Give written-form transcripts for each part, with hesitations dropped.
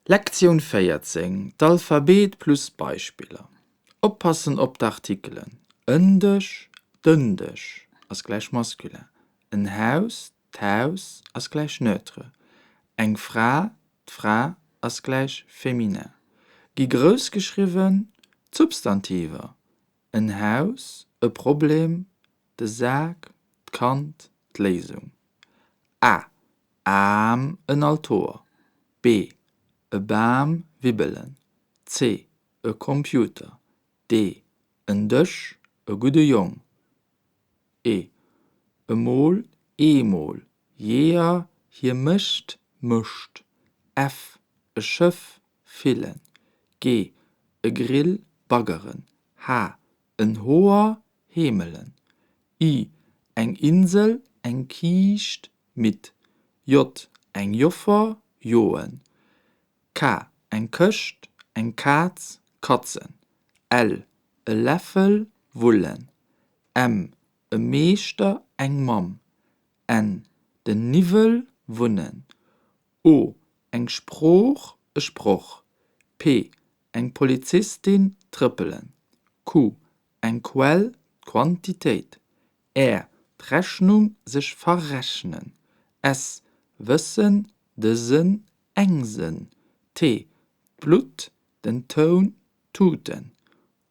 Lektioun 14, D'Alphabet plus Beispiller. Oppassen op d'Artikelen, en Dësch, den Dësch ass gläich masculin, en Haus, d'Haus ass gläich neutre, eng Fra, d'Fra ass gläich féminin. Gi grouss geschriwwen, d'Substantiver, en Haus, e Problem, de Sak, d'Kand, d'Léisung. A, Aarm, en Altor. B, E Bam, wibbelen. C, E Computer. D, En Dësch, e gudde Jong. E, Emol, eemol, Jeeër, hie mécht, mëscht. F, E Schëff, fillen. G, E Grill, baggeren. H, En Hoer, heemelen. I, Eng Insel, eng Kiischt, midd. J, Eng Joffer, joen. K, Eng Këscht, eng Kaz, katzen. L, E Läffel, wullen. M, E Meeschter, eng Mamm. N, Den Niwwel, wunnen. O, Eng Sprooch, e Sproch. P, Eng Polizistin, trëppelen. Q, Eng Quell, d'Quantitéit. R, D'Rechnung, sech verrechnen. S, Wëssen, de Sënn, eng Sënn. T, D'Blutt, den Toun, tuten.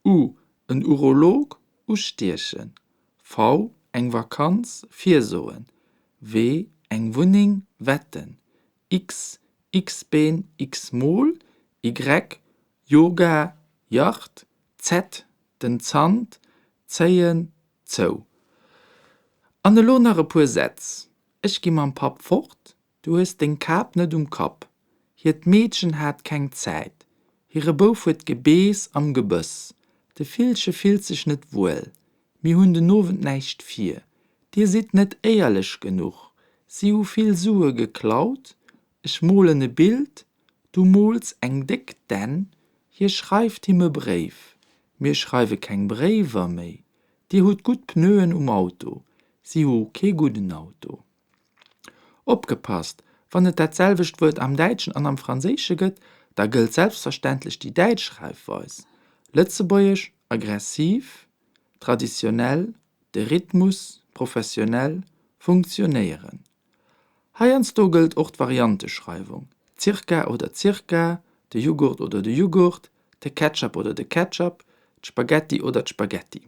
U, En Urolog, ustiechen. V, Eng Vakanz, virsoen. W, Eng Wunneng, wetten. X, X-Been, x-mol. Y, Yoga, Yacht. Z, Den Zant, zéien, zou. An elo nach e puer Sätz, Ech gi mam Papp fort, Du hues deng Kap net um Kapp. Hiert Meedchen hat keng Zäit. Hire Bouf huet Gebeess am Gebëss. De Villche fillt sech net wuel. Mir hunn den Owend näischt vir. Dir sidd net éierlech genuch. Si hu vill Sue geklaut. Ech molen e Bild. Du mools eng déck Dänn. Hie schreift him e Bréif. Mir schreiwe keng Bréiwer méi. Dir hutt gutt Pneuen um Auto. Si hu kee gudden Auto. Opgepasst, Wann et dat selwecht Wuert am Däitschen an am Franséische gëtt, da gëllt selbstverständlech déi däitsch Schreifweis. Lëtzebuergesch, aggressiv, traditionell, de Rhythmus, professionell, funktionéieren. Heiansdo gëllt och d'Varianteschreiwung, zirka oder zirka, de Jughurt oder de Juggurt, de Ketchup oder de Ketchup, d'Spaghetti oder d'Spaghetti.